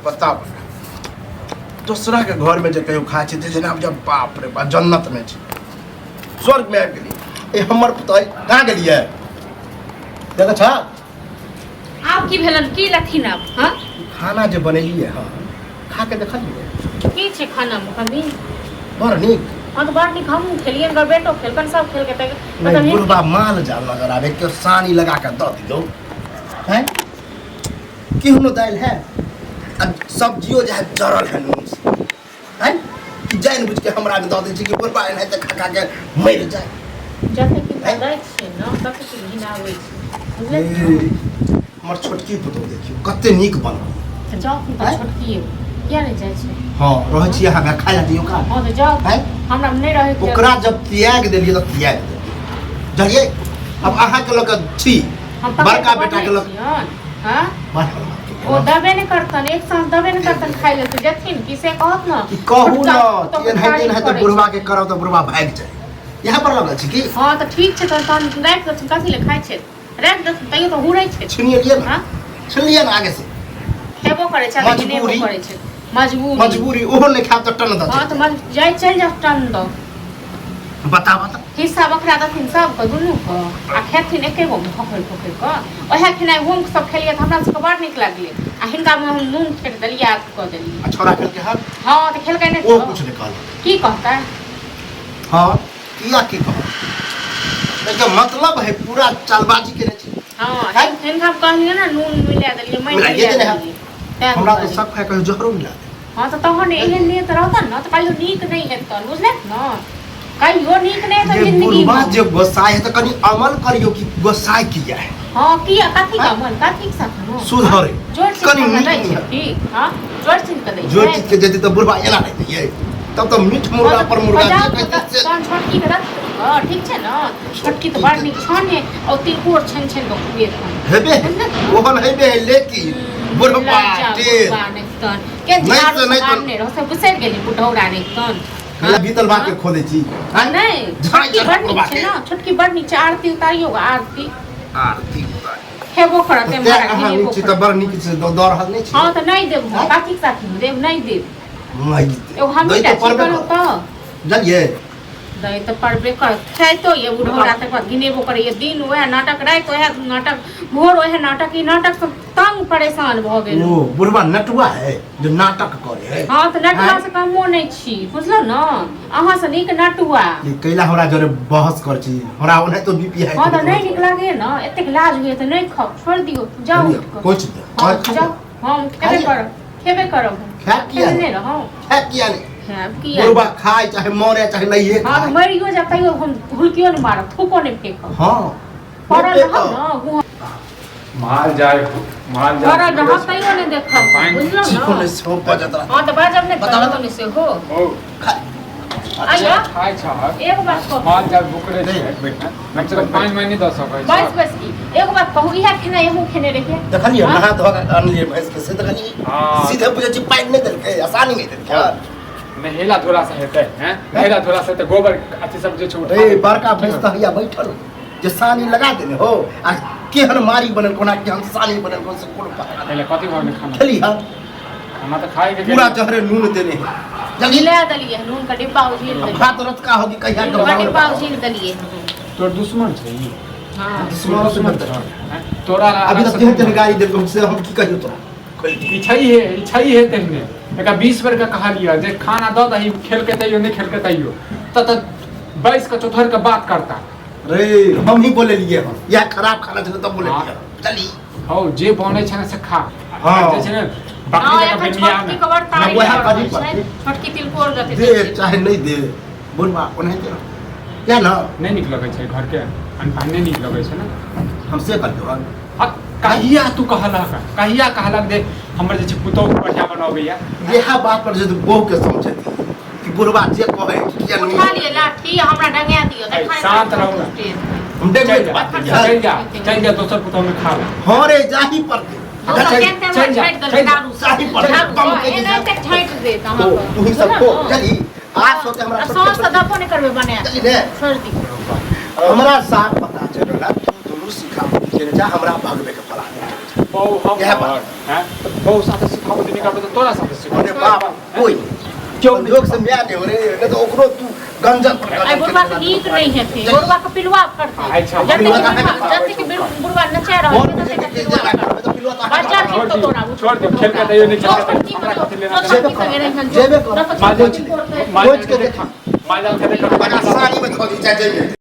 बताब दोसरा के घर में जे कहियो खाइ छी तऽ जेना बुझाय बाप रे बाप जन्नत में छी स्वर्ग में आबि गेली ए हमर पुतोह कहाँ गेलियै देखै छ आब की भेलन की लथिन आब हाँ खाना जे बनेलियै हँ खा के देखलियै की छै खाना में कभी बड़ नीक हाँ तो बड़ नीक हमहूँ खेलियै हुनकर बेटो खेलकन सब खेलकै तऽ नहि मतलब बुढ़बा माल जाल नजर आबै केओ सानी लगा के दऽ दियौ हैं केहनो दालि है आ सब्जियो जे है जरल है नून से हैं कि जानि बुझि के हमरा दऽ दै छै कि बुढ़बा एनाहिते खा खा के मरि जाय जते कि दै छियै ने तते कि घिन आबै छै बुझलियै हमर छोटकी पुतोह देखियौ कते नीक बनल तऽ जाउ तऽ आँय? छोटकी किया नहि जाइ छै हँ रहै छी अहाँ खाय लए दियौ का हँ तऽ जाउ आँय? हमरा नहि रहै के ओकरा जब त्याग देलियै तऽ त्याग देलियै बुझलियै अब अहाँके लऽ कऽ छी हम पकड़ि बड़का कऽ बेटाके बन्है लऽ छियनि हँ बड़ ओ देबे नहि करतन एक साँझ देबे नहि करतन खाइ लए तऽ जेथिन कि से कहत ने कि कहू छोटका न पुतोहु कि एनाहिते तारीफ एनाहिते करै बुढ़वा छै। के करब तऽ बुढ़वा भागि जाय यहाँ पर लगल छै कि हँ तऽ ठीक छै तहन तहन राखि देथिन कथी लए खाइ छै राखि देथिन तैयो तऽ हुरै छै छीनिए लिअ ने हँ छीन लिअ ने आगे से खेबो करै छै आ घिनेबो मजबूरी। करै छै मजबूरी मजबूरी ओहो नहि खायब तऽ टन दऽ हँ तऽ मज जाइ चलि जाउ टन दऽ बता बता हिस्सा बखरा देथिन सबके दुनूके आ खेथिन एके गो भोकरि भोकरि कऽ ओएह खेनाइ हम सब खेलियै तऽ हमरा सबके बड़ नीक लागलै आ हिनकामे हम नून फेट देलियै आ कऽ देलियै आ छोड़ा खेलकै हन हँ तऽ खेलकै नहि ओ तऽ कुछ नहि कहलक की कहतै हँ किया की कहत एकर मतलब है पूरा चालबाजी केने छी हँ हैं? हिनका हम कहलियै ने नून मिला देलियै माटि मिलाइए मिला देने हैं। देलियै तैं हमरा तऽ दुआरे। सब खाय कहियो जहरो मिला दे हँ तऽ तहन एहन नहि तऽ रहतन ने तऽ कहियो नीक नहि हेतन बुझलक ने कहियो नीक नहि हेतन ये जिंदगी बुढ़बा जे गोसाइ है तऽ कनि अमल करियो कि गोसाइ किया है हँ किया कथी के अमल कथी के साथ नो सुधरे जोर कनि चिन्ह नीक दै छै निहर। ठीक हँ जोर चिन्ह के दै जोर छै चीज के जेतै तऽ बुढ़बा एना नहि दैयै तब तऽ मीठ मुर्गा पर मुर्गा बजाउ जे तऽ कहै छै से तहन छोटकी के रख हँ ठीक छै ने छोटकी तऽ बड़ नीक छने और तिलकोर छानि छानि कऽ खुएतन हेबे है ओहन हेबे है लेकिन बुढ़बा टेढ़ के नहि झाड़ू तऽ नहि तऽ- मारने रहो सब बिसरि गेली बुढ़ौरा रहितन कहिया बीतल बात के खोदै छी आँय? नहि झाँइ छोटकी चढ़ा बड़ नीक बुढ़बा छै के। ने छोटकी बड़ नीक छै आरती उतारियो आरती आरती उतारी। खेबो करत तऽ एम्हर तें अहाँ घिनेबो नीक छी तऽ करत। बड़ नीक छै दऽ दऽ रहल नहि छी हँ तऽ नहि देब आँय? कथी साथी देब नहि देब नहि देब। एगो हमही दै टा तऽ छी पड़बे कहलहुँ करत। तऽ बुझलियै दै तऽ पड़बे करत खाइतो ये बुढ़ौरा तकर बाद घिनेबो करैए दिन वएह नाटक राति वएह नाटक भोर वएह नाटक ई नाटक सब तंग परेशान भऽ गेल ओ बुढ़वा नटुआ है जो नाटक करे है हँ तऽ नटुआ आँय? से कमो नहि छी बुझलहुँ ने अहाँ से नीक नटुआ ये कैला हमरा जरे बहस कर छी हमरा ओनाहितो बीपी है हँ तऽ नहि नीक लागैए ने एतेक लाज होइए तऽ नहि खाउ छोड़ि दियौ जाउ उठि कऽ कोच दे हँ जाउ हम खेबे करब खेबे करब खायब किया खेने नहि? रहौं खायब किया नहि खायब किया बुढ़वा खाय चाहे मरे चाहे नहिए हँ तऽ खाय मरियो जायब तैयो हम हुलकियो नहि मारब थूको नहि फेकब हँ पड़ल नहि रहब फेकब। ने गुहा माल जाय माल जाय पड़ल रहब तैयो नहि देखब पानि बुझलहुँ चीखो ने नहि सेहो बजत रहत। हँ तऽ बाजब नहि बताउ। तऽ नहि सेहो ओ खा- आइयो खाय छहक एक बात कहू माल जाल बुकरे छै नहीं, बैठ, कम से कम पानि मानि दऽ सकै बस छै बस की एगो बात कहू इएह खेनाइ अहूँ खेने रहियै देखलियै हाँ? नहा धो कऽ अनलियै भैंस के से देखलियै हाँ। सीधे बुझै छी पानि नहि देलकै आसानी नहि देलकै नहेला धोला से हेतै हैं नहेला धोला से तऽ गोबर अथी सब जे छै उठा रे लेतै। बड़का भैंस तऽ हैया बैठल जे सानी लगा देने हो आ केहन मारी बनल कोना केहन सानी बनल कोन से कोनो पता नहि पहिले कथी भऽ गेलै खाना खेली हँ खाना तऽ खाए के पूरा जहरे नून देने है जल्दी मिला देलियै नून के डिब्बा उझिल देलियै भात रतका होगी कहिया के नून के बनाओल डिब्बा उझिल देलियै तोर दुश्मन छै ई हाँ दुश्मन दुश्मन से छै हैं? तोरा अभी तऽ तेहन तेहन गाड़ी देलको से हम की कहियौ तोरा ई छै हे ई छै हे तेहने एकरा 20 बेर के कहलियै जे खाना दऽ दही खेलके तैयो नहि खेलके तैयो तऽ तऽ बैस के चौथर के बात करता रे हम ही बोले लिए हम यह खराब खाना छलै तब बोले लिए चली हौ जे बनै छै ने से खा हाँ। जे छै ने बकरी हाँ जकाँ एखन बेनिया छोटकी ने के बड़ तारीफ वएह कऽ करी रहल छै पड़तै। छोटकी तिलकोर गते दे चाहे नहीं दे बोलबा ओनाहिते रह किया ना नहि नीक लगै छै घरके अन्न नहि नीक लगै छै ने हम से करतो हन आ कहिया तू कहलक कहिया कहलक जे हमर जे छै पुतोहु बढ़िया बनबैया इएह बात पर जे बहू के समझेती कि बुढ़वा जे कहे कि किया उठा नहीं लिअ लाठी आ हमरा डंगा दिअ देखा शांत रहू ने। हम देखबै चलि जा बात चलि जा चलि जा दोसर पुतोहु में खा ले हाँ रे जाही पड़ते चलि जा, चलि जा। जाही पड़ते एनाहिते छाँटि देत तो अहाँके तू ही सब को चली आज सोचे हमरा सॉस तऽ दबो नहि करबै बना चली ने छोड़ि दियौ हमरा साफ पता चल रहला तू दुनू सिखा के जा हमरा भगवे के पला बहू हम इएह बात। हैं तऽ बहू साथे सिखाबो जे निकालबो तऽ तोरा साथे सिखाबो। अरे बाप कोई क्यों नहीं? संजोग से मैं नहीं हो रे, नहीं तो ओकरो तू गंजन पर आई गंजन बुढ़वा के नीक नहीं हेतै, बुढ़वा के पिलुआ फड़तै। अच्छा, जते पिलुआ कि तऽ बुढ़वा, जते कि बुढ़वा नचा रहल मोन छै, बुझे तते के के पिलुआ जेना फड़तै। करबै तऽ पिलुआ तऽ बच्चा अहाँके ठीक तो तोरा छोड़ दे, खेल के तैयो नहीं खेल के तैयो। हमरा कथी लेना जेबे देना? करब, जेबे करब। माल सोचि ले। माल सोचि के देख। माल के देख। लगा सानी में धऽ दी चाहे जइमे।